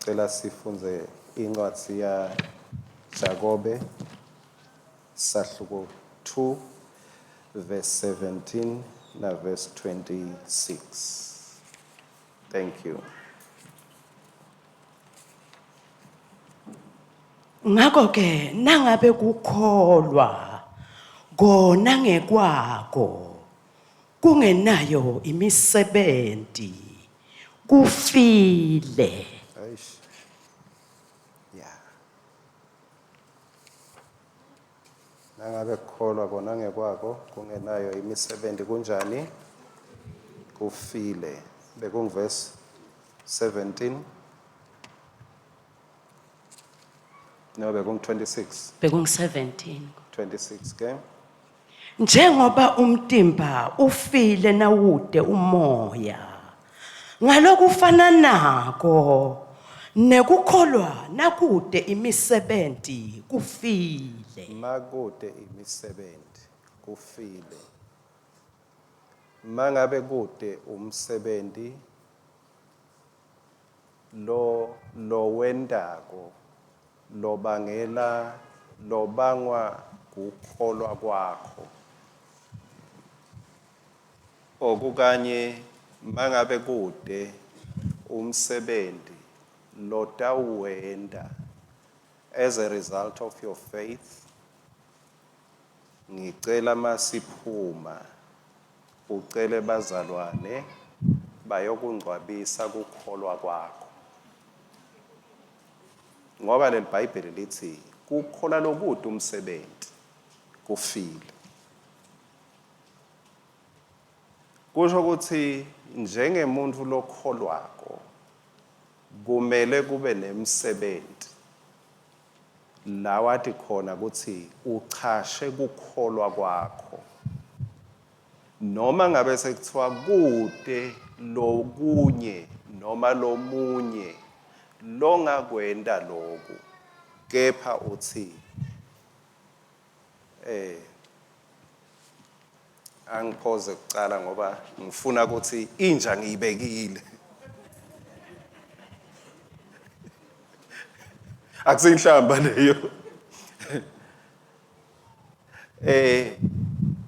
Ngicela sifundze incwadzi ya Jakobe sahluko 2 verse 17 na verse 26. Thank you. Ngakho ke nangabe kukholwa kona ngekwako kungenayo imisebenti kufile. Eish. Yeah. Nangabe kukholwa kona ngekwako kungenayo imisebenzi kunjani? Kufile. Bekungverse 17. No, bekung 26. Bekung 17. 26 ke. Njengoba umtimba ufile nawude umoya ngalokufananako nekukholwa nakude imisebenti kufile. Makude imisebenzi kufile. Mangabe kude umsebenzi lo lowendako lobangela lobangwa kukholwa kwakho, okukanye mangabe kude umsebenzi lotawuwenta as a result of your faith, ngicela masiphuma ucele bazalwane bayokungcwabisa kukholwa kwakho, ngoba leli Bhayibheli lithi kukholwa lokude umsebenzi kufile. Kusho ukuthi njengemuntu lokholwako kumele kube nemsebenzi la wathi khona ukuthi uchashe kukholwa kwakho, noma ngabe sekuthiwa kude lokunye noma lomunye longakwenta lokhu, kepha uthi angiphoze kucala ngoba ngifuna ukuthi inja ngiyibekile. Akusinhlamba leyo.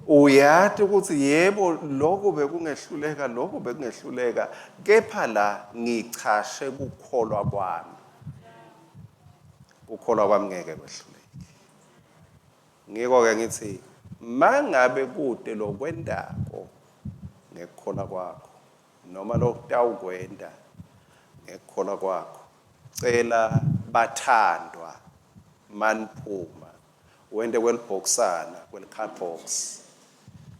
Uyati ukuthi yebo lokhu bekungehluleka, lokhu bekungehluleka, kepha la ngichashe kukholwa kwami. Kukholwa kwami ngeke kwehluleke. Ngiko ke ngithi mangabe kude lokwendako ngekukholwa kwakho noma lokutawukwenda ngekukholwa kwakho, cela bathandwa maniphuma wente kwelibhokisana kweli-cardbox,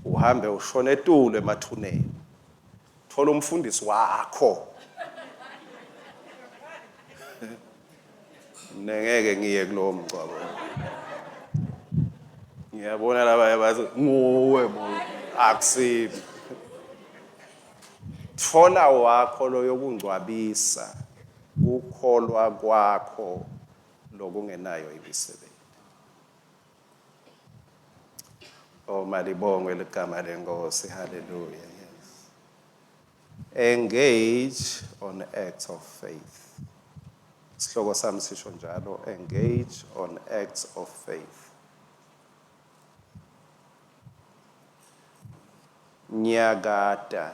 uhambe ushone etulu emathuneni, thola umfundisi wakho. Nengeke ngiye kulowo mngcwabo. Ngiyabona laba bathi nguwe bo, akusimi. Thola wakho loyokungcwabisa kukholwa kwakho lokungenayo imisebenzi. Oh, malibongwe ligama lenkosi. Hallelujah. Yes. Engage on acts of faith. Sihloko sami sisho njalo, engage on acts of faith. Nyakata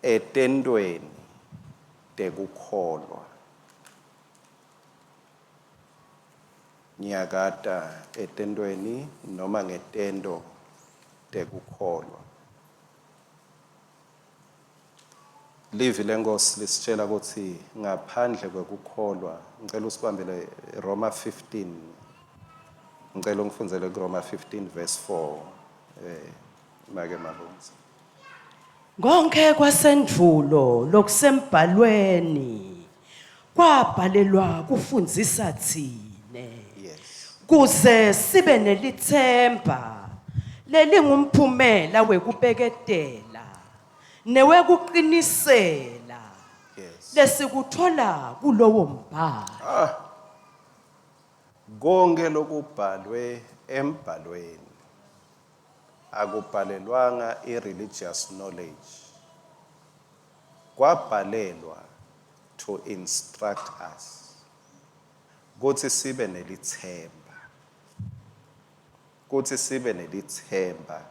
etentweni tekukholwa. Nyakata etentweni noma ngetento tekukholwa. Livi lenkosi lisitshela ukuthi ngaphandle kwekukholwa, ngicela usibambele Roma 15. Ngicela ungifundzele kuRoma 15 verse 4. Make Mabunzi. Konke kwasendvulo lokusembhalweni kwabhalelwa kufundzisa tsine. Yes. Kuze sibe nelithemba lelingumphumela wekubeketela newekuqinisela Yes. lesikuthola kulowo mbhalo. Konke lokubhalwe embhalweni akubhalelwanga i-religious knowledge. Kwabhalelwa to instruct us kutsi sibe nelitsemba, kutsi sibe nelitsemba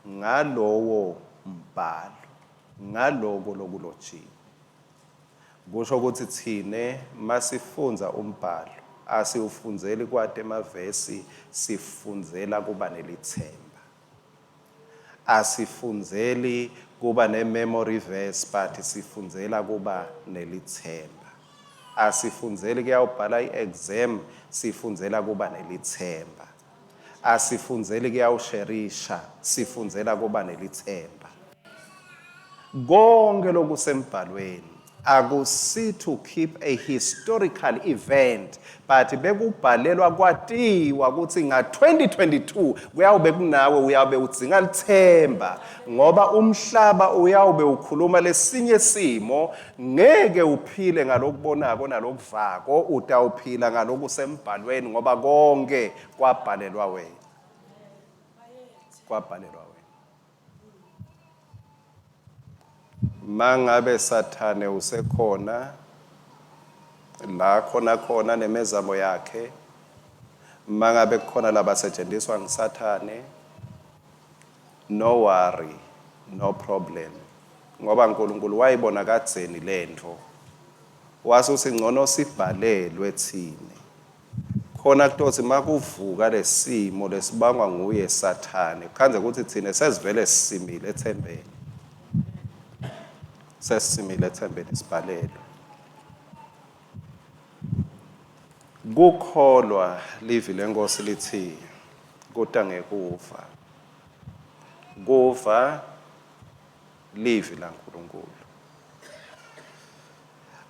ngalowo mbhalo, ngaloko lokulotshiwe. Kusho kutsi tsine masifundza umbhalo asiwufundzeli kwati emavesi, sifundzela kuba nelitsemba. Asifundzeli kuba ne-memory verse but sifundzela kuba nelitsemba. Asifundzeli kuyawubhala i-exam, sifundzela kuba nelitsemba. Asifundzeli kuyawusherisha, sifundzela kuba nelitsemba. Konke lokusembhalweni akusi to keep a historical event but bekubhalelwa kwatiwa kutsi nga-2022 kuyawube kunawe uyawube udzinga lithemba ngoba umhlaba uyawube ukhuluma lesinye simo ngeke uphile ngalokubonako nalokuvako utawuphila ngalokusembhalweni ngoba konke kwabhalelwa wena kwabhalelwa wena Mangabe Sathane usekhona la khona khona nemezamo yakhe, mangabe kukhona labasetshenziswa nguSathane, no worry, no problem. Ngoba uNkulunkulu wayibona kadzeni lentfo. Wase utsi ngcono sibhalelwe tsine. Khona kutotsi makuvuka lesimo lesibangwa nguye Sathane, kukhandze kutsi tsine sesivele sisimile ethembeni. Sesisimile ethembeni sibhalelwe. Kukholwa livi leNkosi lithi kuta ngekuva. Kuva livi laNkulunkulu.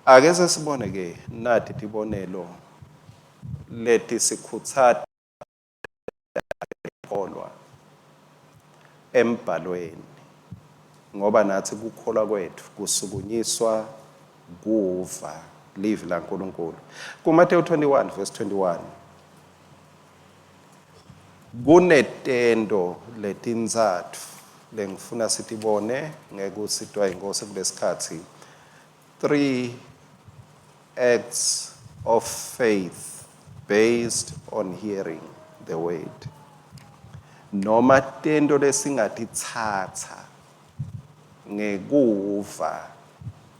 Ake sesibone ke nati tibonelo letisikhutsata kukholwa embhalweni ngoba nathi kukholwa kwetfu kusukunyiswa kuva livi laNkulunkulu. KuMateyu 21 verse 21 kunetento letintsatfu lengifuna sitibone ngekusitwa yiNkhosi kulesikhatsi. 3 acts of faith based on hearing the word noma tento lesingatitsatsa ngekuva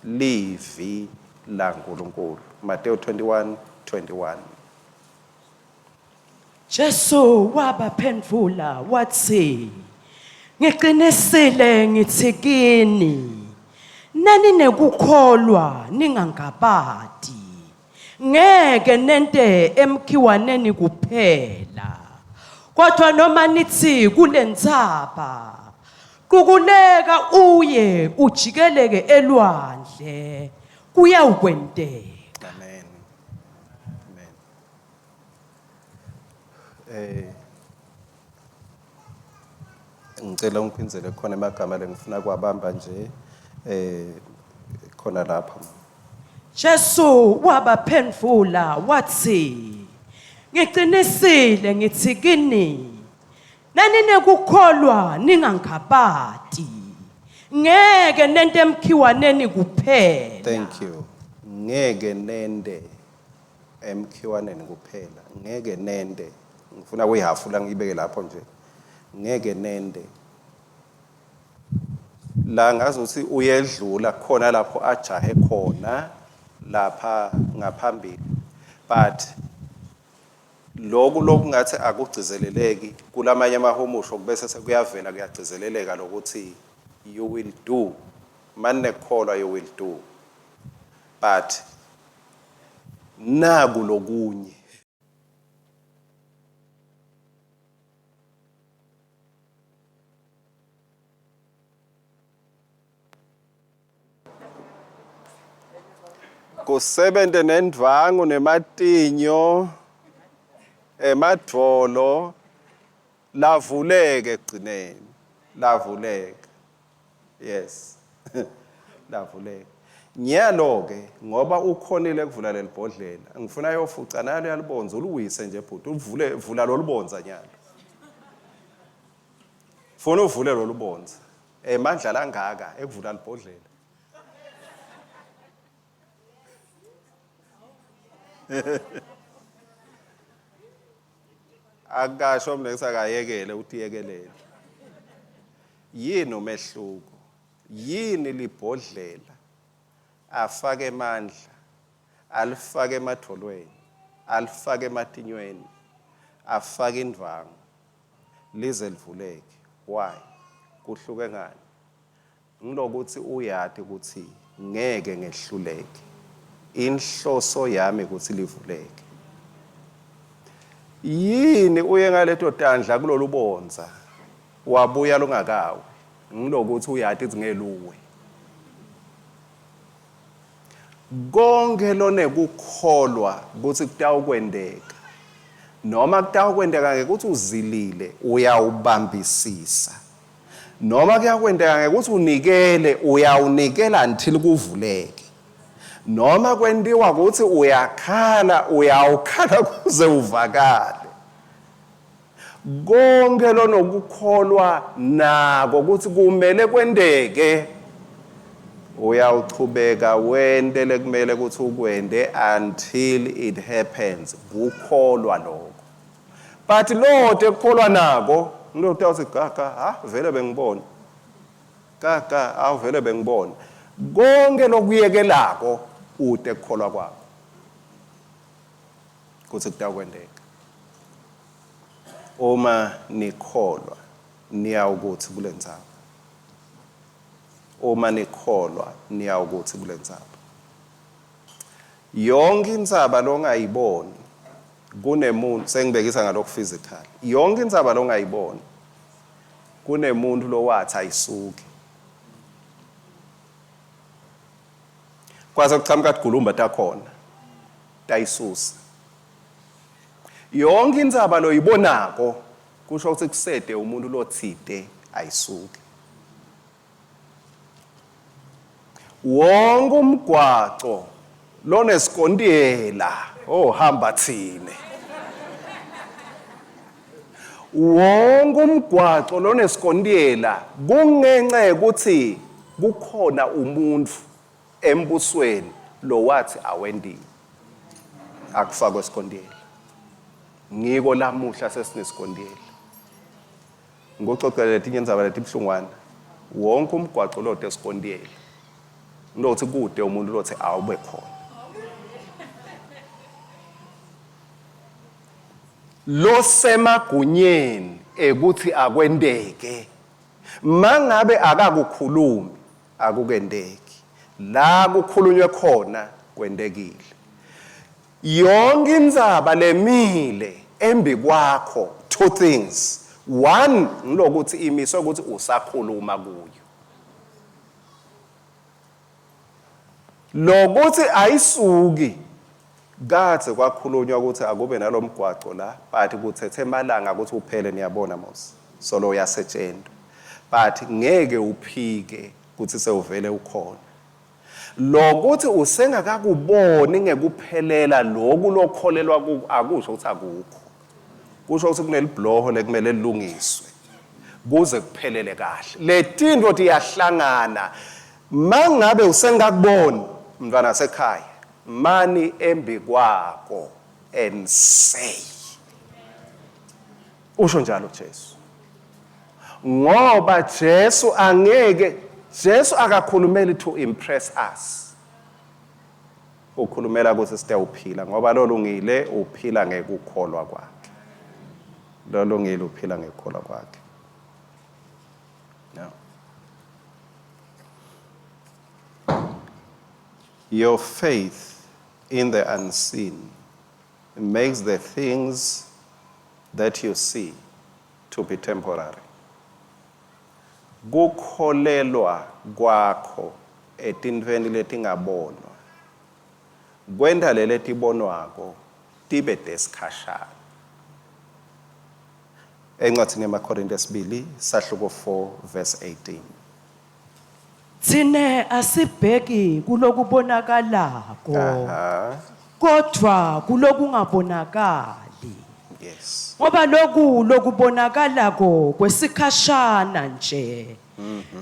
livi laNkulunkulu. Mateyu 21 21. Jesu wabaphendvula watsi, Ngiqinisile ngithi kini, naninekukholwa ningangabati, ngeke nente emkhiwaneni kuphela, kodwa noma nithi kulentsaba, qukuleka uye ujikeleke elwandle, kuyawukwenteka. Amen. Amen. Eh ngicela ungiphindzele khona emagama lengifuna kuwabamba nje eh khona lapho. Jesu wabaphendvula watsi, Ngiqinisile ngithi kini, naninekukholwa ningangabati, ngeke nente emkhiwaneni kuphela. Thank you. Ngeke nente emkhiwaneni kuphela ngeke nente ngifuna kuyihhafula ngiyibeke lapho nje ngeke nente la ngazuthi uyedlula khona lapho ajahe khona lapha ngaphambili but loku lokungathi akugcizeleleki kulamanye amahumusho kubese sekuyavela kuyagcizeleleka lokuthi you will do manekholwa you will do but Naku lokunye. Kusebente nendvwangu nematinyo emadvolo lavuleke ekugcineni lavuleka. Yes. Lavuleka. Nyalo ke ngoba ukhonile kuvula lelibhodlela, ngifuna yofuca nalo yalibonza uluwise nje bhuti, uvule vula lolubonza nyalo. Funa uvule lolubonza. Emandla langaka ekuvula libhodlela. Akasho mina ngisakayekele utiyekelele. Yini umehluko? Yini libhodlela afake emandla alifake emadvolweni alifake ematinyweni afake indvwangu lize livuleke why kuhluke ngani Ngilokuthi uyati ukuthi ngeke ngehluleke. Inhloso yami ukuthi livuleke. Yini uye ngaleto tandla kulolu bonza wabuya lungakawi? Ngilokuthi uyati ukuthi ngeluwe. Konkhe lonekukholwa kutsi kutawukwenteka, noma kutawukwenteka ngekutsi uzilile, uyawubambisisa. Noma kuyakwenteka ngekutsi unikele, uyawunikela until kuvuleke. Noma kwentiwa kutsi uyakhala, uyawukhala kuze uvakale. Konke lonokukholwa nako kutsi kumele kwenteke, uyawuchubeka wente lekumele kutsi ukwente until it happens. Kukholwa lokho. But lote kukholwa nako ngilokhu utawuthi gaga ha vele bengibona. Gaga awu vele bengibona. Konke lokuyekelako ute kukholwa kwakho kutsi kutawukwenteka. Uma nikholwa niyawukutsi kulentsaba. Uma nikholwa niyawukutsi kulentsaba. Yonke intsaba longayiboni kunemuntu sengibekisa ngalokhu physical. Yonke intsaba longayiboni kunemuntu lowathi ayisuki. Kwase kuchamuka tigulumba takhona tayisusa. Yonke intsaba loyibonako kusho ukuthi kusede umuntu lothite ayisuke. Wonke umgwaco lonesikontiela ohamba thine. Wonke umgwaco lonesikontiela kungenxa yokuthi kukhona umuntu embusweni lowathi awentiwe akufakwe esikontiela. Ngiko lamuhla sesinesikondiyela. Ngikucocela letinye indzaba letibuhlungwana. Wonke umgwaco lote esikontiyela. Ngilokuthi kude umuntu lothi awube khona. Losemagunyeni ekuthi akwenteke. Mangabe akakukhulumi akukenteki. La kukhulunywe khona kwentekile. Yonke intsaba lemile embikwakho two things one ngilokuthi imiswe ukuthi usakhuluma kuyo lokuthi ayisuki kadze kwakhulunywa ukuthi akube nalomgwaco la but kuthethe emalanga ukuthi uphele niyabona mos solo uyasetshentwa but ngeke uphike ukuthi sewuvele ukhona Lokuthi usengakakuboni ngekuphelela loku lokholelwa kuko akusho ukuthi akukho. Kusho ukuthi kunelibhuloho lekumele lilungiswe kuze kuphelele kahle. Letintfo tiyahlangana. Mangabe usengakuboni mntwana wasekhaya, mani embi kwako and say. Usho njalo Jesu. Ngoba Jesu angeke Jesu akakhulumeli to impress us. Ukhulumela ukuthi sitawuphila ngoba lolungile uphila ngekukholwa kwakhe. Lolungile uphila ngekukholwa kwakhe. No. Your faith in the unseen makes the things that you see to be temporary. Kukholelwa kwakho etintfweni letingabonwa kwenta leletibonwako tibe tesikhashana. Encwadzini yemaKhorinte esibili sahluko 4 verse 18. Tsine asibheki kulokubonakalako kodvwa kulokungabonakali. Yes. Ngoba loku lokubonakalako kwesikhashana nje.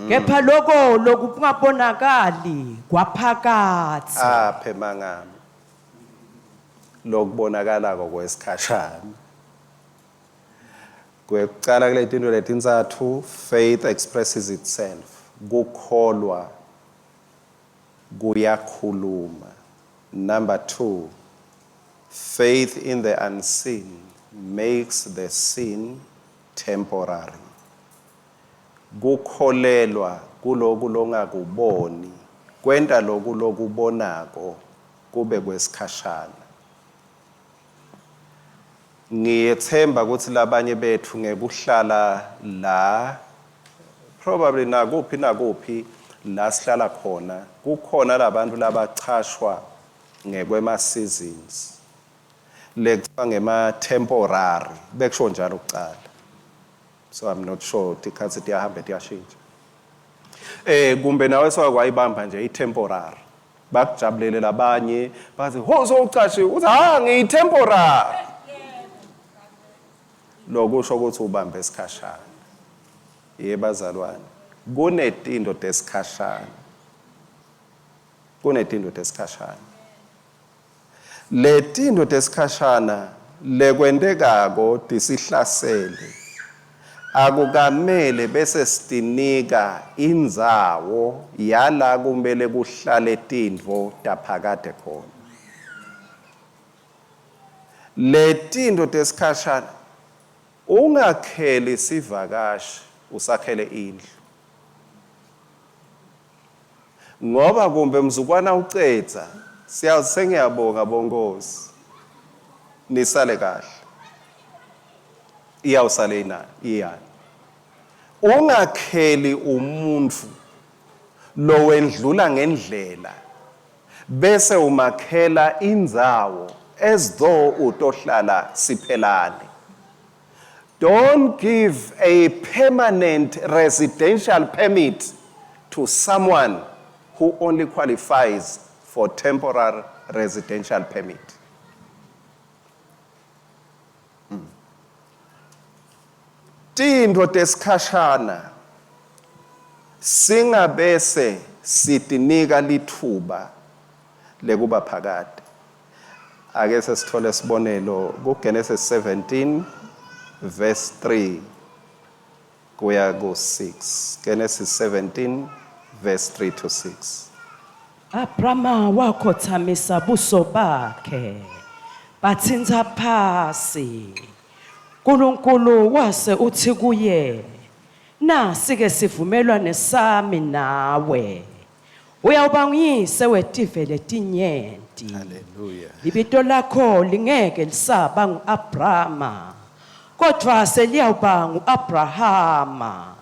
Kepha loko lokungabonakali kwaphakadze. Aphe mangami. Lokubonakalako kwesikhashana. Kwekucala kuletinto letintsatfu, faith expresses itself. Kukholwa kuyakhuluma. Number 2, faith in the unseen makes the seen temporary. Kukholelwa kuloku longakuboni kwenta loku lokubonako kube kwesikhashana. Ngiyethemba ukuthi labanye bethu ngekuhlala la, probably nakuphi nakuphi la sihlala khona, kukhona labantu labachashwa ngekwema seasons lekuthiwa ngema temporary, bekusho njalo kucala. So I'm not sure, tikhatsi tiyahamba tiyashintsha. Kumbe nawe sokwayibamba nje i-temporary, bakujabulele labanye bathi ho sowucashiwe, uthi ha ngiyi-temporary. Lokusho ukuthi ubambe isikhashana. Yebazalwane, kunetinto tesikhashana, kunetinto tesikhashana. Letinto tesikhashana lekwentekako tisihlasele, akukamele bese sitinika indzawo yala kumele kuhlale tintfo taphakade khona. Letinto tesikhashana, ungakheli sivakashi usakhele indlu, ngoba kumbe mzukwana ucedza siyazi. Sengiyabonga bonkosi, nisale kahle, iyawusale ina iyani. Ungakheli umuntu lowendlula ngendlela bese umakhela indzawo as though utohlala siphelane. Don't give a permanent residential permit to someone who only qualifies for temporary residential permit. Tintfo tesikhashana singabese sitinika litfuba lekuba phakade. Ake sesithole sibonelo kuGenesis 17 verse 3 kuya ku-6. Genesis 17 verse 3 to 6. Abrama wakhothamisa buso bakhe batsintsa phasi. Nkulunkulu wase uthi kuye, nasi ke sivumelwane sami nawe, uyawuba nguyise wetive letinyenti. Hallelujah. Libito lakho lingeke lisaba ngu-Abrama, kodvwa seliyawuba ngu-Abrahama,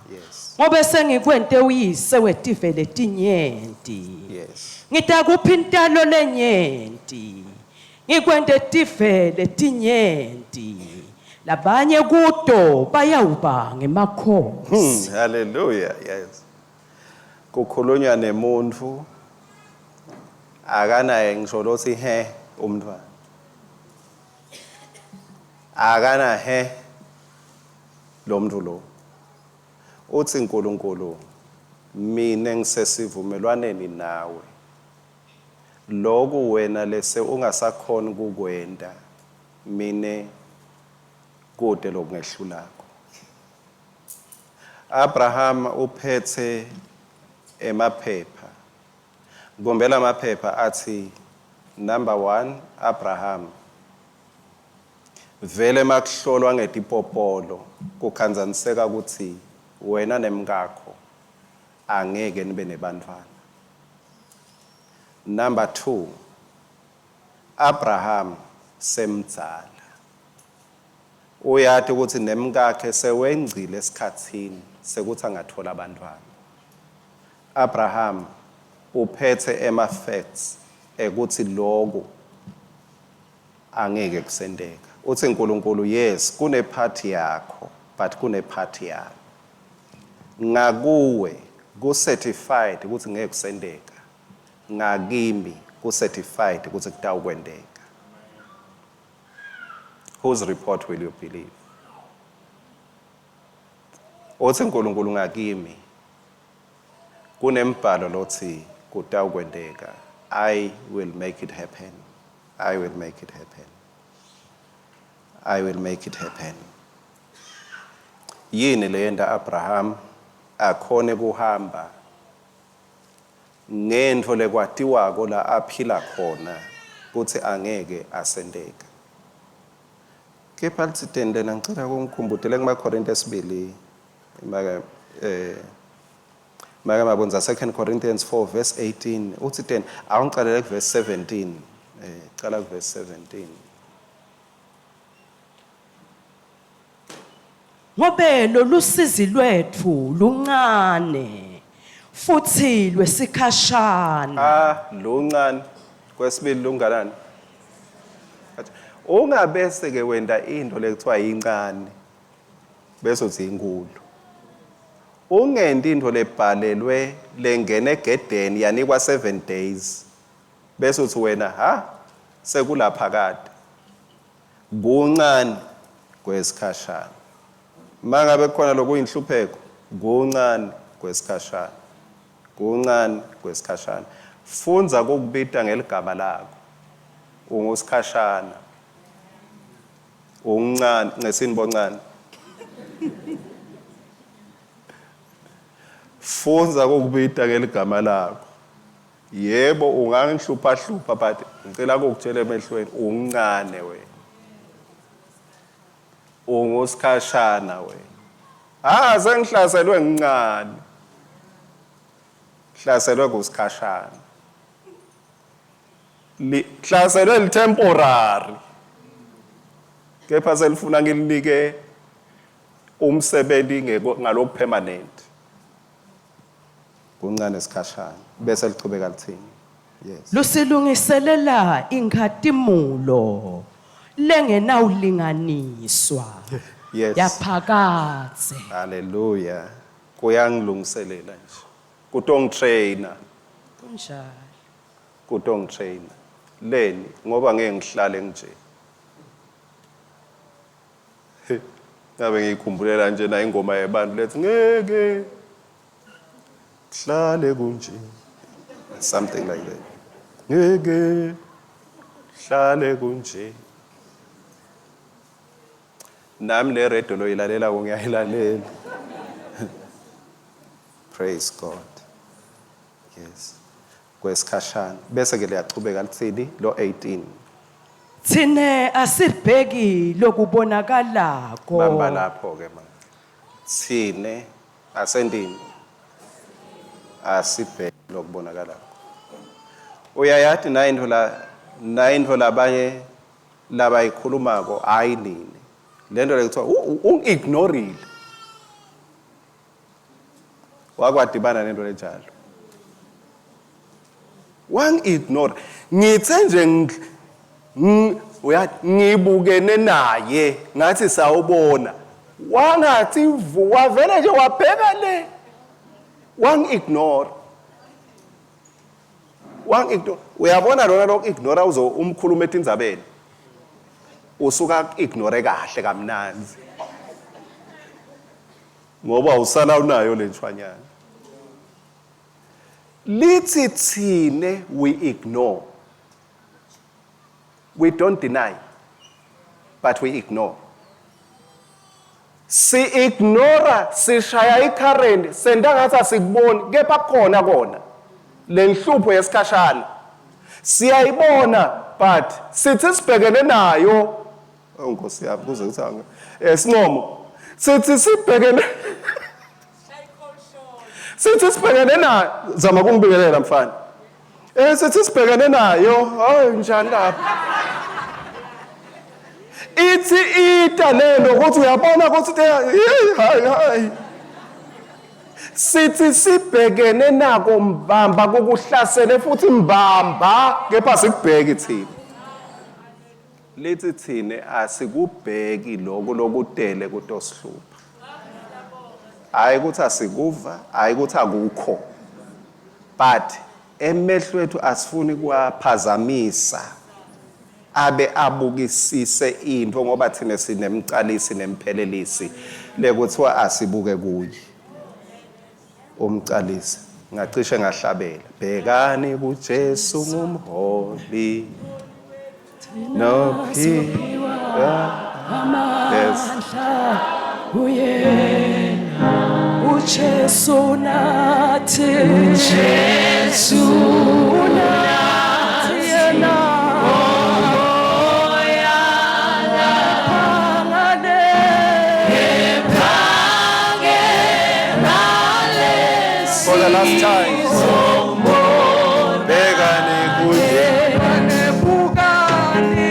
ngobe sengikwente uyise wetive letinyenti. Ngitakupha intalo lenyenti, ngikwente tive letinyenti, labanye kuto bayawuba ngemakhosi. Hallelujah. Yes. Kukhulunywa nemuntu akanaye ngisho lothi he umntwana. Akana he lo muntu lo. Uthi uNkulunkulu, mina ngisesivumelwaneni nawe. Loku wena lese ungasakhona ukukwenta, mine kude lokungehlulako. Abraham uphethe emaphepha. Kumbe lamaphepha athi, number 1, Abraham vele makuhlolwa ngetipopolo kukhanzaniseka ukuthi wena nemkakho angeke nibe nebantwana. Number 2, Abraham semdzala, uyati ukuthi nemkakhe sewengcile esikhatsini sekuthi angathola abantwana. Abraham uphethe ema facts ekuthi loku angeke kusenteka. Uthi uNkulunkulu, yes, kune part yakho, but kune part yami. Ngakuwe ku certified ukuthi ngeke kusenteka, ngakimi ku certified ukuthi kutawukwenteka. Whose report will you believe? Uthi uNkulunkulu, ngakimi kunembhalo lothi kutawukwenteka, I will make it happen. I will make it happen. I will make it happen. Yini leyenta Abraham akhone kuhamba ngentfo lekwatiwako la aphila khona kutsi angeke asenteka. Kepha litsiteni lena ngicela kungikhumbutele kumaKorinte esibili make eh make mabonza 2 Corinthians 4 verse 18 uthi ten awungiqalele ku verse 17 eh cala ku verse 17. Ngobe lolusizi lwetfu luncane futhi lwesikhashana. Ah, luncane. Kwesibili lunganani? Athi, Ungabese ke wenda into lekuthiwa yincane bese uthi inkulu. Ungenti into lebhalelwe lengena egedeni yanikwa 7 days bese uthi wena ha sekulapha kade. Kuncane kwesikhashana. Mangabe kukhona lokuyinhlupheko, kuncane kwesikhashana. Kuncane kwesikhashana. Fundza kukubita ngeligama lakho. Ungusikhashana. Unguncane, ngesini boncane. Fundza kukubita ngeligama lakho. Yebo ungangihlupha hlupha but ngicela ukukutshela emehlweni ungincane wena. Ungusikhashana wena. Ah sengihlaselwe ngincane. Hlaselwe kusikhashana. Lihlaselwe litemporary. Kepha selifuna ngilinike umsebenzi ngaloku permanent. Kuncane sikhashana bese lichubeka lithini. Yes. Lusilungiselela inkhatimulo lengenawulinganiswa. Yes. Yaphakadze. Hallelujah. Kuyangilungiselela nje. Kutongitrainer. Kunjalo. Kutongitrainer. Leni ngoba ngeke ngihlale nje. Ngabe ngiyikhumbulela nje na ingoma yebantu lethi ngeke hlale kunje. Something like that. Ngeke hlale kunje. Nami le radio lo ilalela ngiyayilalela. Praise God. Yes. Kwesikhashana bese ke liyachubeka litsini lo 18. Thine asibheki lokubonakalako. Bamba lapho ke manje. Thine asendini asibheki lokubonakalako. Uyayati nayintfo la nayintfo labanye labayikhulumako hayi nini. Lento lekuthiwa ungi-ignorile. Wakwadibana nento lenjalo. Wangi-ignore. Ngithe nje uyathi ngibukene naye ngathi sawubona. Wangathi vu wavele nje wabheka le. Wangi-ignore. Wangi-ignore. Uyabona lona loku-ignore uzo umkhuluma etindzabeni. Usuka ignore kahle kamnandzi. Ngoba usala unayo le ntshwanyana. Lithi thine we ignore. We don't deny, but we ignore. Si-ignora, sishaya i-current, senta ngathi asikuboni, kepha kukhona kona. Le nhlupho yesikhashana. Siyayibona, but sithi sibhekene nayo. Oh Nkosi yami, kuze kuthi sincomo. Sithi sibhekene Sithi sibhekene nayo, zama kungibingelela mfana. Sithi sibhekene nayo, hayi njani lapha? Ithi ita lento ukuthi uyabona ukuthi hayi hayi. Sithi sibhekene nako mbamba kukuhlasele futhi mbamba kepha sikubheki thina. Lithi thina asikubheki lokho lokudele kutosihlupha. Hayi ukuthi asikuva, hayi ukuthi akukho. But emehlo ethu asifuni kuwaphazamisa abe abukisise into ngoba thina sinemcalisi nemphelelisi lekuthiwa asibuke kuye. Umcalisi ngacishe ngahlabela bhekani kuJesu ngumholi. No peace. Yes. Amandla uyena uJesu nathi uJesu nathi yena omoya phangale For the last time. Bhekani kuye. Bukani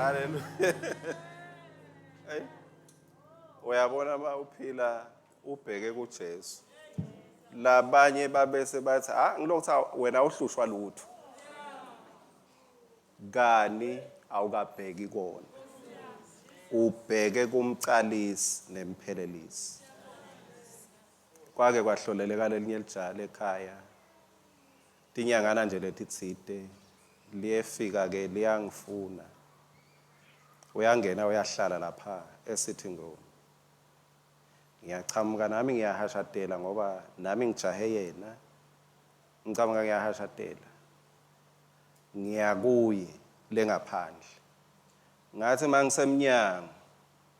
Hallelujah. Hey. Uyabona uma uphila ubheke kuJesu. Labanye babese bathi ah ngilokuthi wena uhlushwa lutho. Kani awukabheki kona. Ubheke kumcalisi nemphelelisi. Kwake kwahloleleka lelinye lijala ekhaya. Tinyangana nje letitsite liyefika ke liyangifuna. Uyangena uyahlala lapha e-sitting room. Ngiyachamuka nami ngiyahashadela ngoba nami ngijahe yena. Ngicamuka ngiyahashadela. Ngiyakuye lengaphandle. Ngathi mangisemnyango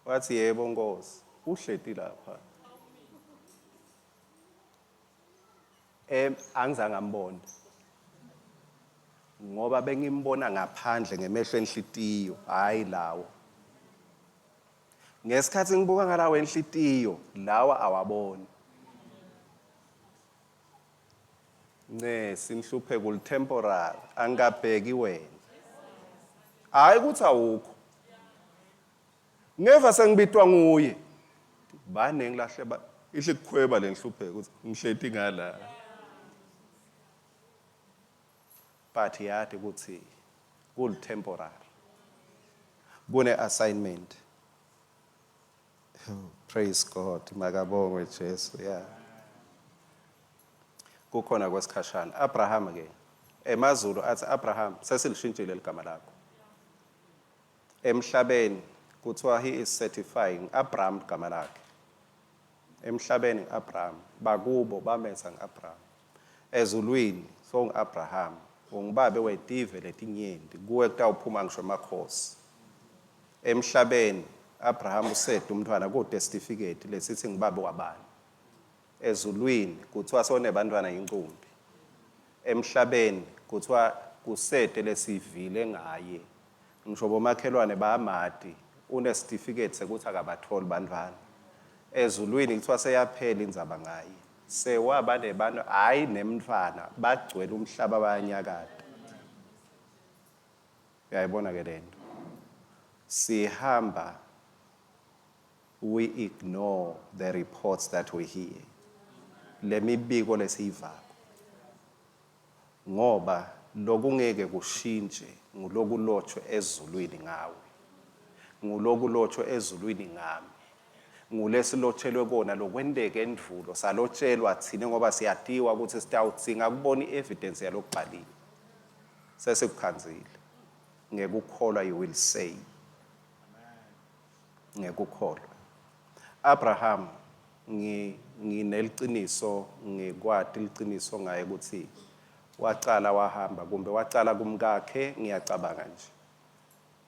wathi yebo Nkosi uhleti lapha. Em angizange ngambona. Ngoba bengimbona ngaphandle ngemehlo enhlitiyo, hayi lawo. Ngesikhathi ngibuka ngalawo enhlitiyo, lawa awaboni. Ncesi inhlupheko uli-temporary, angikabheki wena. Hayi ukuthi awukho. Ngeva sengibitwa nguye. Baningi lahle ba ihle kukhweba lenhlupheko ukuthi ngihleti ngala. But yati ukuthi kul temporary. Kune assignment. Oh, praise God. Makabongwe Jesu. Yeah. Kukhona kwesikhashana. Abraham ke emazulu athi Abraham sesilishintshile ligama lakho. Emhlabeni kuthiwa he is certifying Abraham igama lakhe. Emhlabeni Abraham bakubo bametha ngiAbraham. Ezulwini songiAbraham ungibabe wetive letinyenti kuwe kutawuphuma ngisho emakhosi. Emhlabeni Abraham usede umntwana kude certificate lesithi ngibabe wabani. Ezulwini kuthiwa sonebantwana incumbi. Emhlabeni kuthiwa kusede lesivile ngaye. Ngisho bomakhelwane bayamati unesitifiketi sekuthi akabatholi bantwana. Ezulwini kuthiwa seyaphela indzaba ngaye. Sewaba nebantu hhayi nemntfwana bagcwele umhlaba bayanyakata. Uyayibona ke lento. Sihamba we ignore the reports that we hear. Lemibiko lesiyivako. Ngoba lokungeke kushintshe ngulokulotshwe ezulwini ngawe. Ngulokulotshwe ezulwini ngami. Ngulesilotshelwe kona lokwenteke endvulo salotshelwa thina ngoba siyatiwa ukuthi sitawudzinga kubona i-evidence yalokubhaliwe. Sesikukhandzile. Ngekukholwa you will say. Ngekukholwa. Abraham ngi ngineliciniso ngikwati liciniso ngaye ukuthi wacala wahamba kumbe wacala kumkakhe ngiyacabanga nje.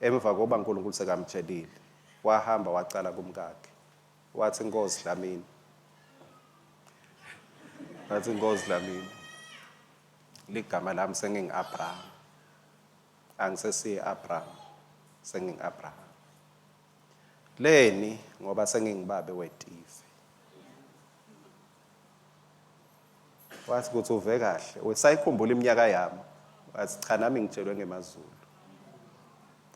Emva koba uNkulunkulu sekamtshelile wahamba wacala kumkakhe. Wathi Nkosi Dlamini. Wathi Nkosi Dlamini. Ligama lami sengingu-Abraham. Angisesiye Abraham, sengingu-Abraham. Leni ngoba sengingubabe wetive. Wathi ukuthi uve kahle, usayikhumbula iminyaka yami. Wathi cha nami ngitshelwe ngemazulu.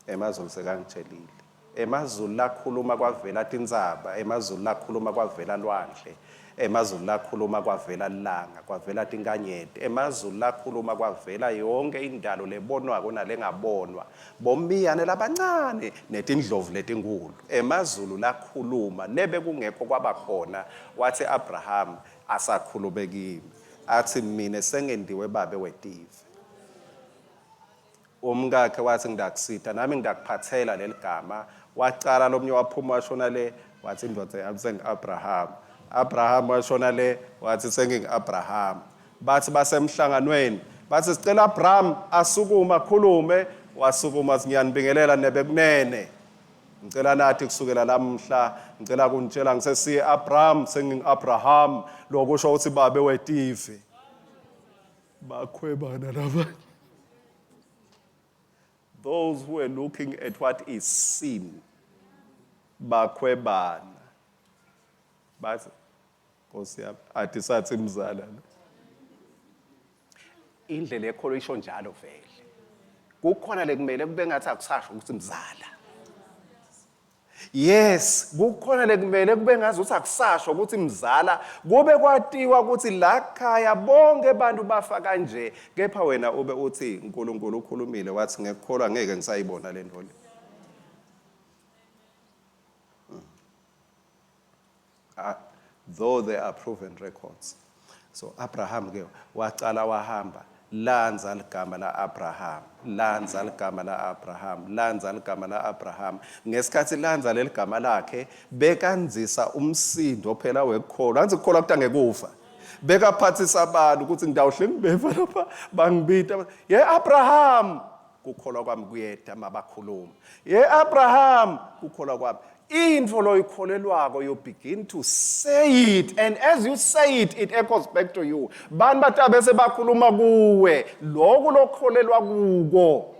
Emazulu sekangitshelile. Emazulu lakhuluma kwavela tintsaba, emazulu lakhuluma kwavela lwandle, emazulu lakhuluma kwavela lilanga, kwavela tinkanyeti, emazulu lakhuluma kwavela yonke indalo lebonwako nalengabonwa, bomiyane labancane netindlovu letinkulu. Emazulu lakhuluma lebe kungekho kwaba khona, watsi Abraham asakhulume kimi, atsi mine sengentiwe babe wetive. Umkakhe watsi ngidakusita nami ngidakuphatsela leligama. Wacala lomunye waphuma washona le watsi indvodza yami sengi-Abraham. Abraham washona le watsi sengingu-Abraham. Batsi basemhlanganweni batsi sicela Abraham asukume akhulume. Wasukuma watsi ngiyanibingelela nebekunene. Ngicela nathi kusukela lamhla ngicela kunitshela ngisesiye Abraham sengingu-Abraham lokusho ukuthi babe wetive. Bakhwebana labanye. Those who are looking at what is seen bakhwebana. Bathi Nkosi yami athi sathi mzala lo. Indlela yekholo isho njalo vele. Kukhona lekumele kube ngathi akusasho ukuthi mzala. Yes, kukhona lekumele kube ngazi ukuthi akusasho ukuthi mzala kube kwatiwa ukuthi la khaya bonke abantu bafa kanje kepha wena ube uthi uNkulunkulu ukhulumile wathi ngekukholwa ngeke ngisayibona le nto le. Though there are proven records. So Abraham ke wacala wahamba landza ligama la Abraham, landza ligama la Abraham, landza ligama la Abraham. Ngesikhathi landza leligama lakhe bekandzisa umsindo phela wekukholwa. Anzi kukholwa kuta ngekufa. Bekaphathisa abantu ukuthi ngidawuhle ngibeva lapha bangibita. Ye Abraham kukholwa kwami kuyeta mabakhuluma ye Abraham kukholwa kwami into loyikholelwako you begin to say it and as you say it it echoes back to you bantu batabe sebakhuluma kuwe lokhu lokholelwa kuko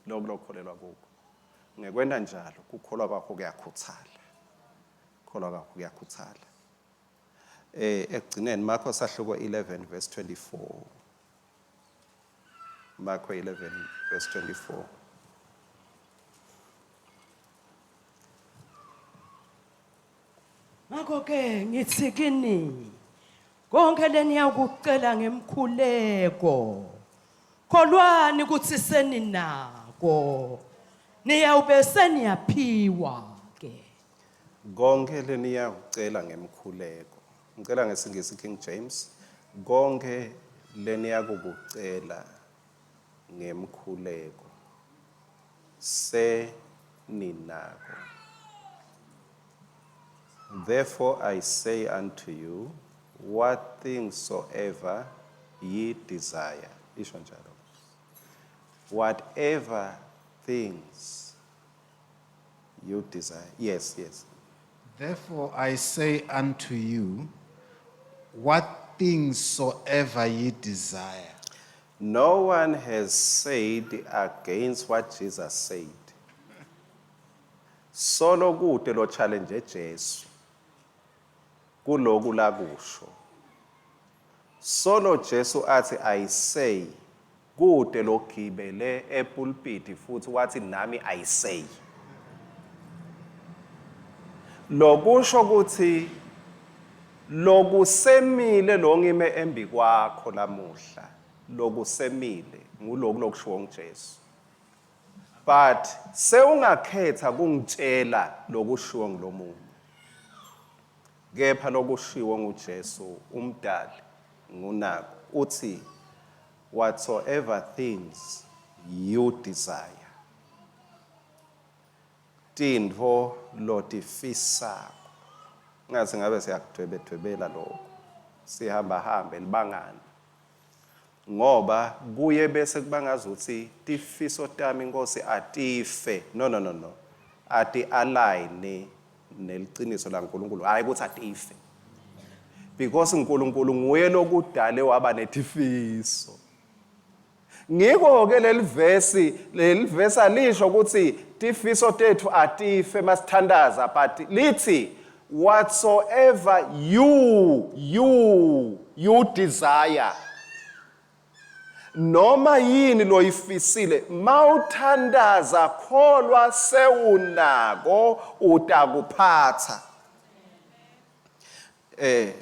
lokhu lokholelwa kuko ngekwenta njalo kukholwa kwakho kuyakhuthala kukholwa kwakho kuyakhuthala eh ekugcineni Marko sahluko 11 verse 24 Marko 11 verse 24. Ngakho ke ngithi kini konke leniyakucela ngemkhuleko kholwani ukuthi seninako niyawube seniyaphiwa ke. Konke leniyakucela ngemkhuleko. Ngicela ngesingisi King James. Konke leniyakukucela ngemkhuleko se ninako. Therefore I say unto you, what things soever ye desire. Isho njalo. Whatever things you desire. Yes, yes. Therefore I say unto you, what things soever ye desire. No one has said against what Jesus said. Solo kute lo challenge Jesu. Kuloku lakusho. Solo Jesu athi I say kute logibele epulpiti futhi wathi nami I say. Lokusho ukuthi lokusemile lo ngime embi kwakho lamuhla lokusemile nguloku lokushiwo nguJesu. But sewungakhetha kungitshela lokushiwo ngulomunye. Kepha lokushiwo nguJesu uMdali ngunaku, uthi, Whatsoever things you desire, tintfo lotifisako. Ngathi ngabe siyakudwebedwebela lokho, sihambahambe libangana. Ngoba kuye bese kuba ngazuthi tifiso tami Nkosi atife. No no no no. Ati align neliciniso laNkulunkulu, hayi ukuthi atife. Because uNkulunkulu nguye lokudale waba netifiso. Ngiko ke leli vesi, leli vesi alisho ukuthi tifiso tethu atife masithandaza but lithi whatsoever you you you desire. Noma yini loyifisile mawuthandaza kholwa sewunako utakuphatha. Eh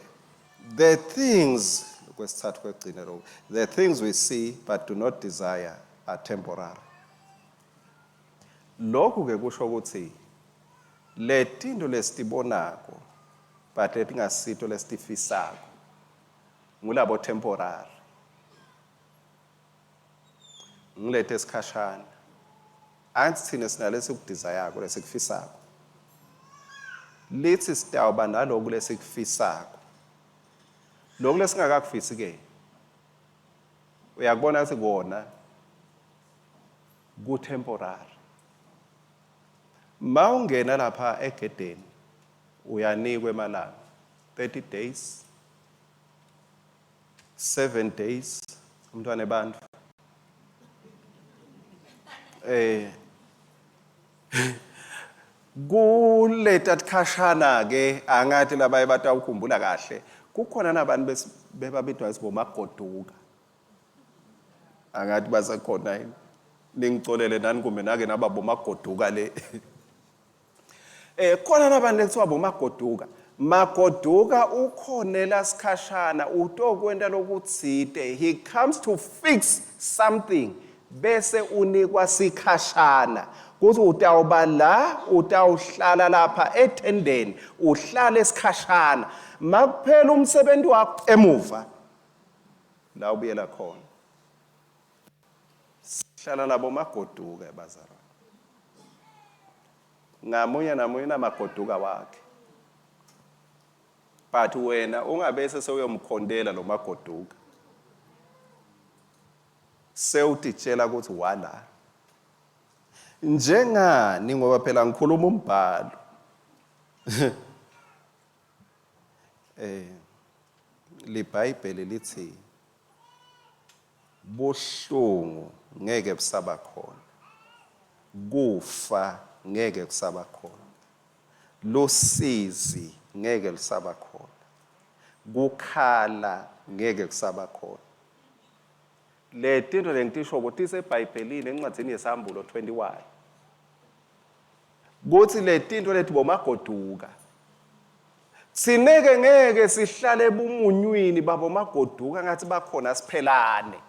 the things kwesithathu kwegcina lokho the things we see but do not desire are temporary. Lokhu ke kusho ukuthi letinto lesitibonako but letingasito lesitifisako ngulabo temporary ngilethe esikhashana angithi thina sinalesi kudizayako lesikufisako lithi sitawuba naloku lesikufisako loku lesingakakufisi ke uyakubona ukuthi kona ku-temporary ma ungena lapha egedeni uyanikwa emalanga 30 days 7 days umntwana ebantu eh kuleta tikhashana ke angathi labaye batawukhumbula kahle kukhona nabantu bebabidwa isibomagoduka angathi basekhona yini ningicolele nani kumbe nake naba bomagoduka le Eh khona nabantu lekuthiwa bomagoduka. Magoduka ukhonela sikhashana utokwenta lokutsite. He comes to fix something bese unikwa sikhashana kuthi utawuba la utawuhlala lapha ethendeni uhlale sikhashana makuphela umsebenzi wakho emuva la ubuyela khona Sihlala nabo magoduka bazalwane. Ngamunye namunye unamagoduka wakhe. But wena ungabese sewuyomkhontela lo magoduka. Sewutitshela ukuthi wala. Njengani ngoba phela ngikhuluma umbhalo. Eh liBhayibheli lithi Buhlungu ngeke busaba khona. Kufa ngeke kusaba khona. Lusizi ngeke lusaba khona. Kukhala ngeke kusaba khona. Letinto lengitishoko tiseBhayibhelini encwadzini yeSambulo 21. Kutsi letinto leti bomagoduka. Thina-ke ngeke sihlale ebumunyweni babomagoduka ngathi bakhona siphelane.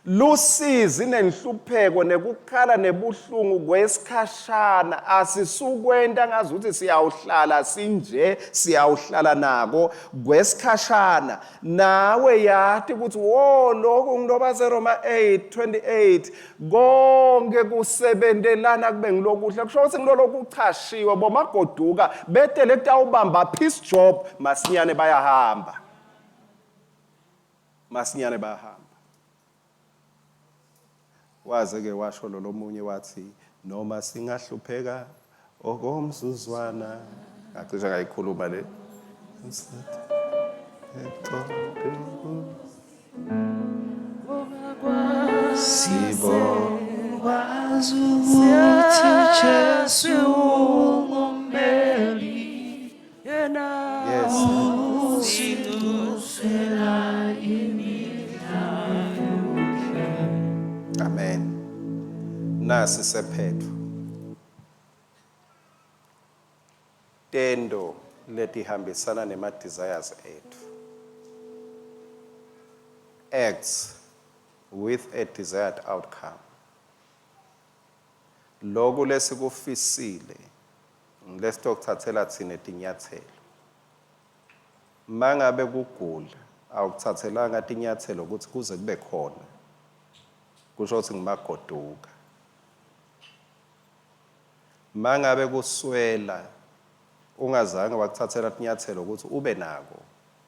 Lusizi nenhlupheko nekukhala nebuhlungu kwesikhashana asisukwenta ngazuthi siyawuhlala sinje siyawuhlala nako kwesikhashana nawe yati ukuthi wo lokhu ngiloba seRoma 8:28 konke kusebentelana kube ngilokuhle kusho ukuthi ngiloloku uchashiwe bomagoduka betele kutawubamba peace job masinyane bayahamba masinyane bayahamba waze ke washo lo lomunye wathi noma singahlupheka okomzuzwana ngacishe ngayikhuluma le Sibonga ukuthi Jesu ungummeli yena Yes. usidusela imihla yonke. Amen. Nasi sephetho. Tento letihambisana nema desires etfu. Acts with a desired outcome. Loku lesikufisile ngilesitokutsatsela tsine tinyatselo. Mangabe kugula awukutsatselanga tinyatselo kutsi kuze kube khona kusho kutsi ngimagoduka. Mangabe kuswela ungazange wakutsatsela tinyatselo kutsi ube nako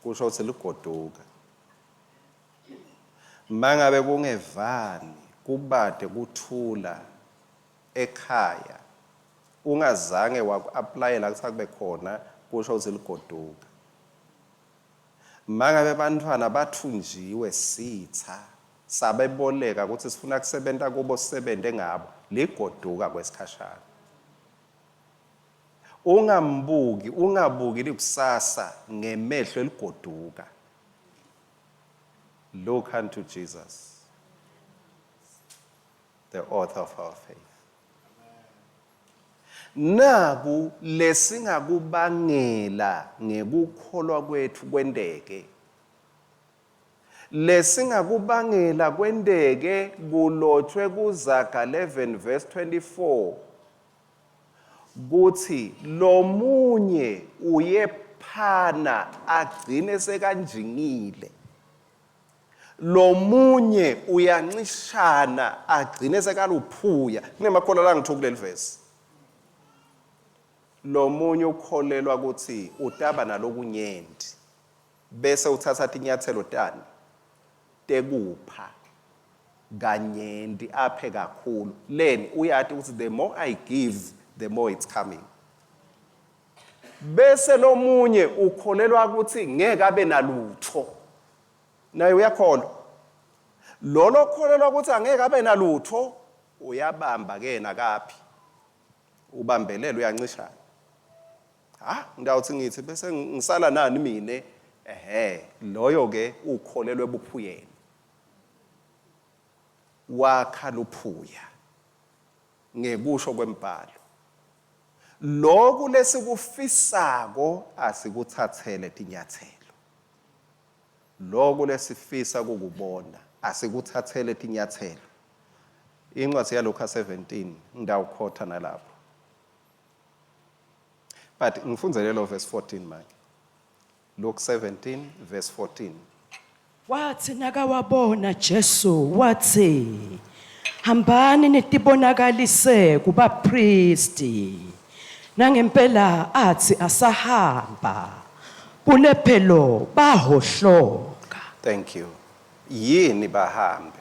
kusho kutsi ligoduka. Mangabe kungevani kubate kuthula ekhaya ungazange waku-aplayela kutsi akube khona kusho kutsi ligoduka. Mangabe bantfwana batfunjiwe sitsa sabeboleka kutsi sifuna kusebenta kubo sisebente ngabo, ligoduka kwesikhashana. Ungambuki, ungabuki likusasa ngemehlo eligoduka. Look unto Jesus. the author of our faith. Naku lesingakubangela ngekukholwa kwethu kwenteke. Lesingakubangela kwenteke kulotshwe kuZaga 11 verse 24 kuthi lomunye uyephana agcine sekanjingile. Lomunye uyancishana agcine sekaluphuya. Kunemakholwa langithu kuleli verse. Lomunye ukholelwa ukuthi utaba nalokunyenti bese uthatha tinyathelo tani tekupha kanyenti aphe kakhulu. Leni uyati ukuthi the more I give the more it's coming. Bese lomunye ukholelwa ukuthi ngeke abe nalutho. Naye uyakholwa. Lolo okholelwa ukuthi angeke abe nalutho uyabamba ke nakaphi. Ubambelela uyancishana. Ha, ngidawuthi ngithi bese ngisala nani mina? Ehhe, loyo ke ukholelwe ebuphuyeni. Wakha luphuya ngekusho kwembhalo. Loku lesikufisako asikuthathele tinyathelo. Loku lesifisa kukubona asikuthathele tinyathelo. Incwadi yaLuka 17 ngidawukhotha nalapho. But ngifundzele lo verse 14 manje. Luke 17 verse 14. Wathi nakawabona Jesu wathi hambani nitibonakalise kubapristi. Nangempela athi asahamba bulephelo bahohloka. Thank you. Yini bahambe?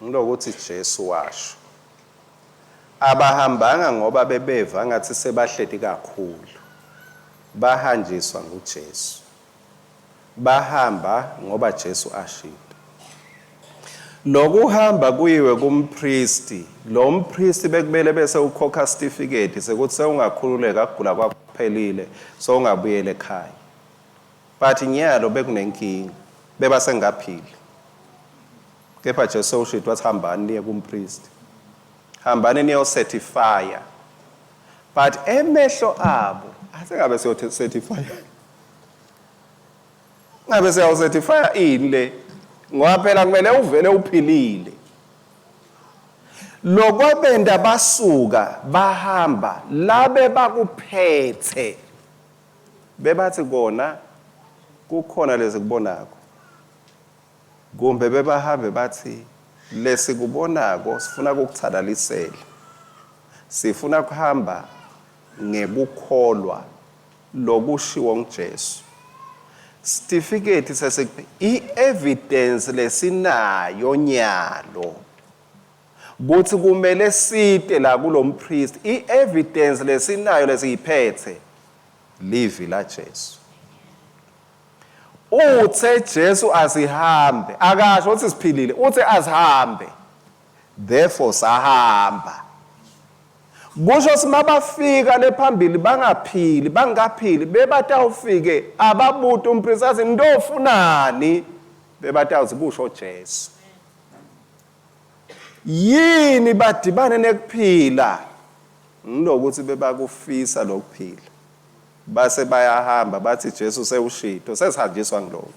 Ngilokuthi Jesu washo. Abahambanga ngoba bebeva ngathi sebahleti kakhulu. Bahanjiswa nguJesu. Bahamba ngoba Jesu ashito. Lokuhamba kuyiwe kumpristi, lo mpristi bekumele bese ukhokha sitifiketi sekuthi sewungakhululeka kugula kwakho kuphelile, sewungabuyela ekhaya. But nyalo bekunenkinga, beba sengaphili. Kepha Jesu sewushito wathi hambani niye kumpristi. Hambani niyocertifya. But emehlo abo asengabe siyocertifya. Ngabe siyawucertifya ini le? Ngoba phela kumele uvele uphilile. Lokwabenda basuka bahamba labe bakuphethe bebathi kona kukhona lesikubonako kumbe bebahambe bathi lesikubonako sifuna ukukuthalalisela sifuna kuhamba ngekukholwa lokushiwo nguJesu. Sitifiketi sesik i-evidence lesinayo nyalo kuthi kumele site la kulompriest i-evidence lesinayo lesiyiphethe livi la Jesu. Uthe Jesu asihambe, akasho ukuthi siphilile, uthe asihambe. Therefore sahamba. Kusho ukuthi mabafika lephambili bangaphili, bangaphili, bebatawufike ababuta umpriest athi ndofunani, bebatawuthi kusho Jesu. Yini badibane nekuphila? Ngilokuthi bebakufisa lokuphila. Base bayahamba bathi Jesu sewushito, sesihanjiswa ngiloko.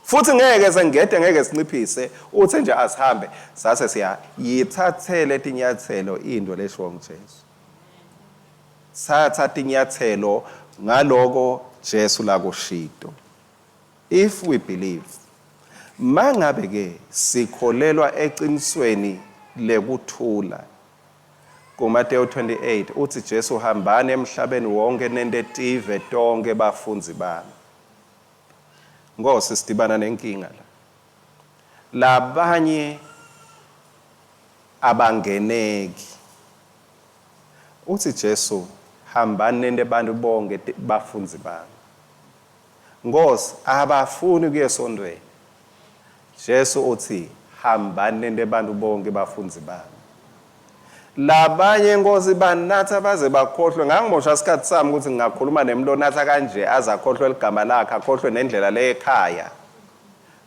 Futhi ngeke sengede ngeke sinciphise, uthe nje asihambe, sase siya yithathele tinyathelo into leshiwo nguJesu. Thatha tinyathelo ngaloko Jesu lakushito. If we believe, mangabe ke sikholelwa eqinisweni lekuthula KuMateyu 28 utsi Jesu hambani emhlabeni wonke nente tive tonke bafundzi bami. Nkosi sidibana nenkinga la. Labanye abangeneki. Utsi Jesu hambani nente bantu bonke bafundzi bami. Nkosi abafuni kuye esontweni. Jesu uthi hambani nente bantu bonke bafundzi bami. Labanye Nkosi banatha baze bakhohlwe. Ngangimosha isikhathi sami ukuthi ngingakhuluma nemuntu onatha kanje aze akhohlwe ligama lakhe, akhohlwe nendlela le ekhaya.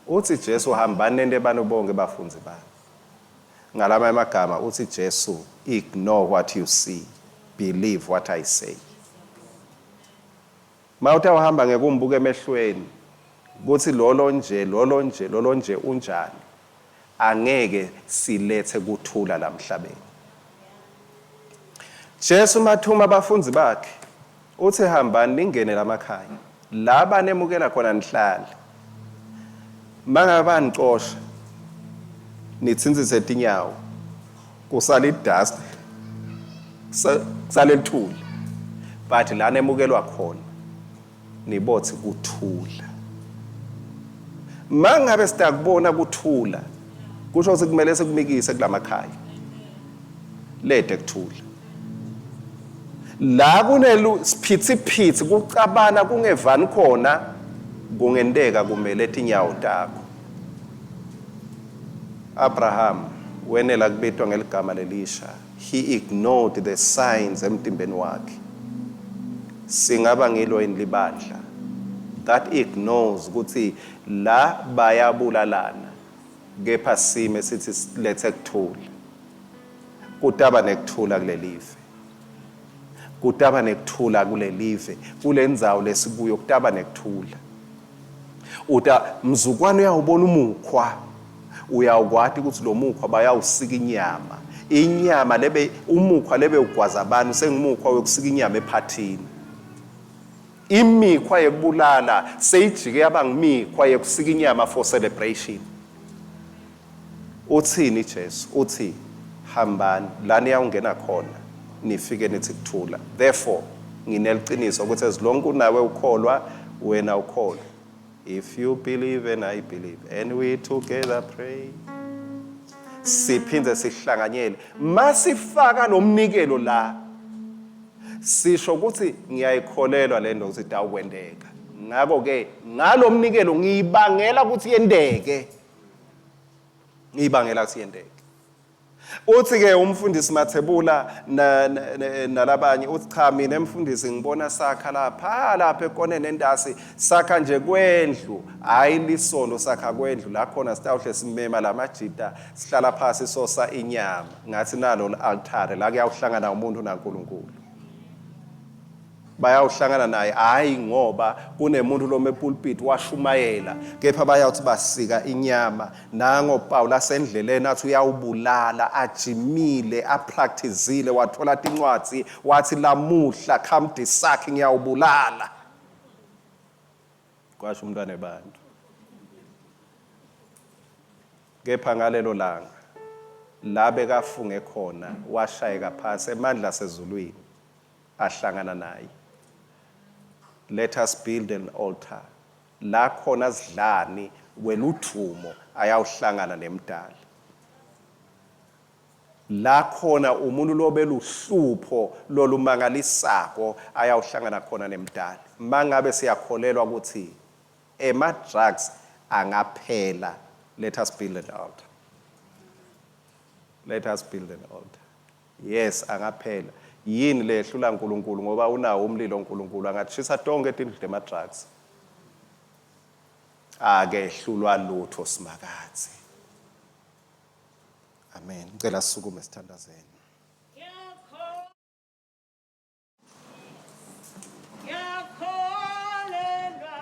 Uthi Jesu hambani nente bantu bonke bafundzi bami. Ngalamanye amagama uthi Jesu, ignore what you see, believe what I say. Mawutawuhamba ngekumbuka emehlweni kuthi lolo nje lolo nje lolo nje unjani, angeke silethe kuthula lamhlabeni. Jesu mathuma abafundi bakhe uthi hambani ningene lamakhaya la banemukela khona nihlale, mangabe banicosha nithintsise tinyawo, kusala idust, kusale lithuli, but la nemukelwa khona nibothi kuthula. Mangabe sitakubona kuthula, kusho ukuthi kumele sikumikise kulamakhaya lede kuthula. La kunelu siphithiphithi kucabana kungevani khona, kungenteka kumele tinyawo takho. Abraham wenela kubitwa ngeligama lelisha. He ignored the signs emtimbeni wakhe. Singaba ngilo yini libandla that ignores ukuthi la bayabulalana, kepha sime sithi silethe kuthula? Kutaba nekuthula kulelive, kutaba nekuthula kulelive, kulendzawo lesikuyo kutaba nekuthula. Uta mzukwane uyawubona umukhwa, uyawukwati ukuthi lo mukhwa bayawusika inyama, inyama lebe umukhwa lebe ugwaza abantu sengumukhwa wekusika inyama ephathini. Imikhwa yekubulala seyijike yaba ngimikhwa yekusika inyama for celebration. Uthini Jesu? Uthi hambani la niyawungena khona nifike nithi kuthula. Therefore ngineliciniso ukuthi as long unawe ukholwa, wena ukholwa. If you believe and I believe and we together pray, siphinde sihlanganyele masifaka lo mnikelo la, sisho ukuthi ngiyayikholelwa le nto ukuthi itawukwenteka, ngakho-ke ngalo mnikelo ngiyibangela ukuthi yenteke, ngiyibangela ukuthi yenteke. Uthi-ke umfundisi Mathebula nalabanye uthi cha, mina mfundisi ngibona sakha lapha lapha ekoneni entasi, sakha nje kwendlu, hhayi lisondo, sakha kwendlu la khona sitawuhle simema lamajita, sihlala phasi sosa inyama. Ngathi nalo li-altare la kuyawuhlangana umuntu naNkulunkulu, bayawuhlangana naye, hhayi ngoba kunemuntu loma epulpit washumayela, kepha bayawuthi basika inyama. Nango Paul asendleleni athi uyawubulala, ajimile, apracticile, wathola tincwadzi, wathi lamuhla come disakhi ngiyawubulala, kwasho umntwana ebantu. Kepha ngalelo langa la bekafunge khona washayeka phasi, emandla asezulwini ahlangana naye. Let us build an altar la khona sidlani weludvumo ayawuhlangana nemdali, la khona umuntu lobeluhlupho lolumangalisako ayawuhlangana khona nemdali. Mangabe siyakholelwa ukuthi ema-drugs angaphela, let us build an altar. Let us build an altar. Yes, angaphela. Yini lehlula uNkulunkulu? Ngoba unawo umlilo uNkulunkulu, angatshisa tonke tindlu tema-drugs. Akehlulwa lutho Simakadze. Amen. Ngicela sisukume sithandazeni. Ngiyakholelwa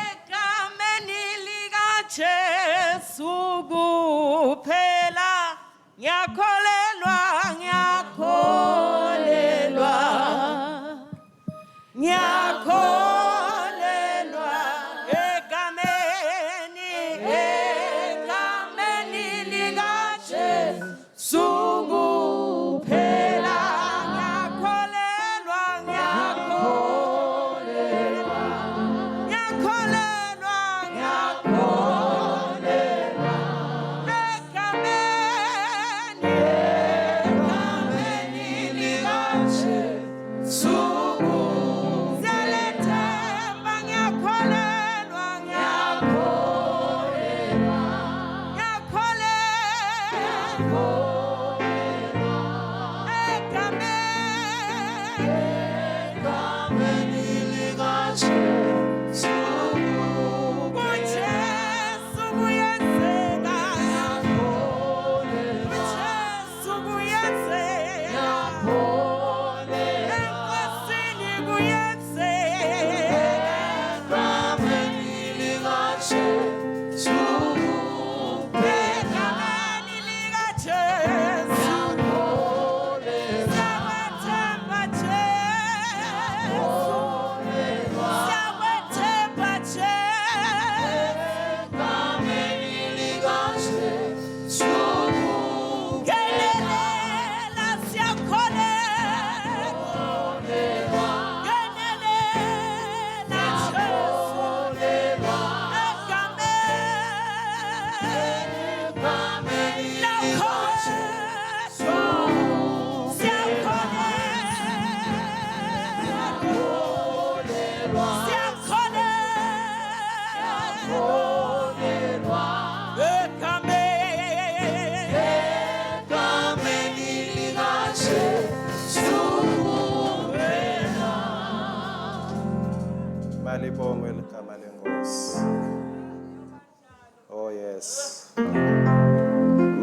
egameni likaJesu kuphela. Ngiyakholelwa, ngiyakholelwa, ngiyakholelwa egameni, egameni likaJesu kuphela. Ngiyakholelwa, ngiyakholelwa, ngiyakholelwa, ngiyakholelwa egameni, egameni likaJesu. Siyalethemba, ngiyakholelwa, ngiyakholelwa, ngiyakholelwa egameni, egameni likaJesu. KuJesu kuyenzeka.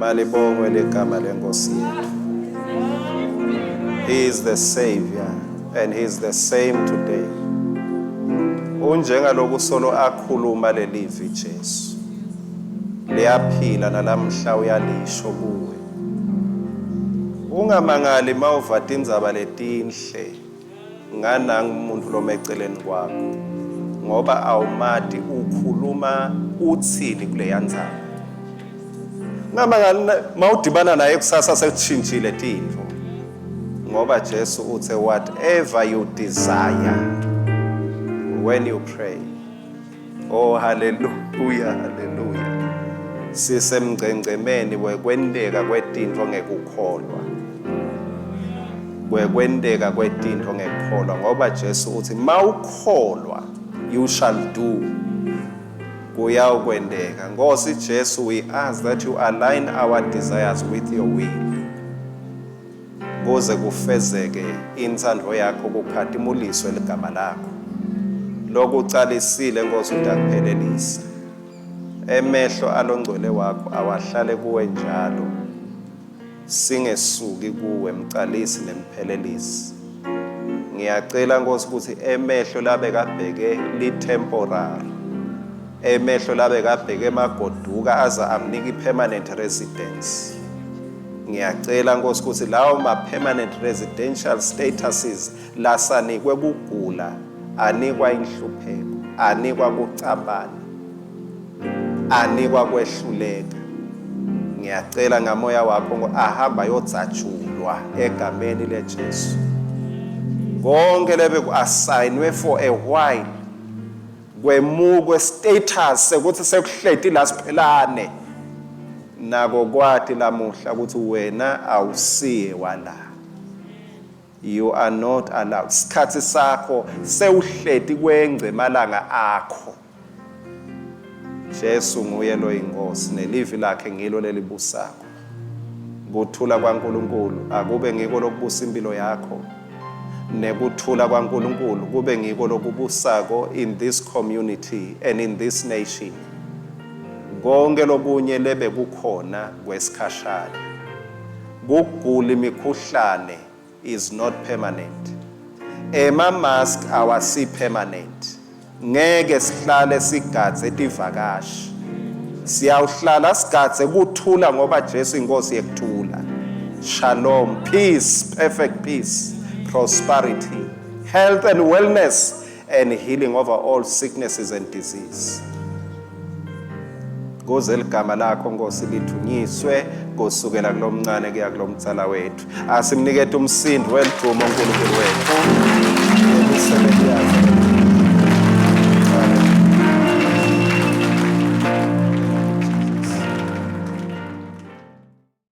Malibongwe ligama lenkosi yethu. He is the savior and he is the same today. Unjengaloku solo akhuluma lelivi Jesu. Liyaphila nalamhla uyalisho kuwe. Ungamangali mawuva tindzaba letinhle nganangu umuntu lomeceleni kwakho ngoba awumati ukhuluma uthini kuleya ndzaba. Ungamangali mawudibana naye kusasa sekushintshile tintfo ngoba Jesu uthe whatever you desire when you pray. Oh hallelujah, hallelujah. Sisemngcengcemeni wekwenteka kwetintfo ngekukholwa. Kwekwenteka kwetintfo ngekukholwa ngoba Jesu uthi mawukholwa you shall do. Kuyawukwenteka. Nkosi Jesu, we ask that you align our desires with your will. Kuze kufezeke intsandvo yakho kukhatimuliswe ligama lakho. Lokucalisile Nkosi utakuphelelisa. Emehlo alongcwele wakho awahlale kuwe njalo. Singesuki kuwe mcalisi nemphelelisi. Ngiyacela Nkosi ukuthi emehlo labekabheke li-temporary, emehlo labekabheke emagoduka aze amnika i-permanent residence. Ngiyacela Nkosi ukuthi lawo ma-permanent residential statuses lasanikwe kugula, anikwa inhlupheko, anikwa kucabana, anikwa kwehluleka. Ngiyacela ngamoya wakho ahamba ayodzatshulwa egameni leJesu. Konke lebe ku-assignwe for a while kwemukwe status sekuthi sekuhleti la siphelane nako kwati lamuhla ukuthi wena awusiye wala. You are not allowed. Sikhathi sakho sewuhleti kwengce emalanga akho. Jesu nguye lo inkosi nelivi lakhe ngilo lelibusako. Kuthula kwaNkuluNkulu akube ngiko lokubusa impilo yakho. Nekuthula kwaNkuluNkulu kube ngiko lokubusako in this community and in this nation. Konke lokunye lebe kukhona kwesikhashana. Kugula imikhuhlane is not permanent. Ema mask awasi permanent. Ngeke sihlale sigadze tivakashi. Siyawuhlala sigadze kuthula ngoba Jesu inkosi yekuthula. Shalom, peace, perfect peace, prosperity, health and wellness and healing over all sicknesses and disease. Kuze ligama lakho Nkosi lithunyiswe kusukela kulomncane kuya kulomdzala wethu. Asimnikete umsindo welidumo uNkulunkulu wethu. Imisebenzi yakhe.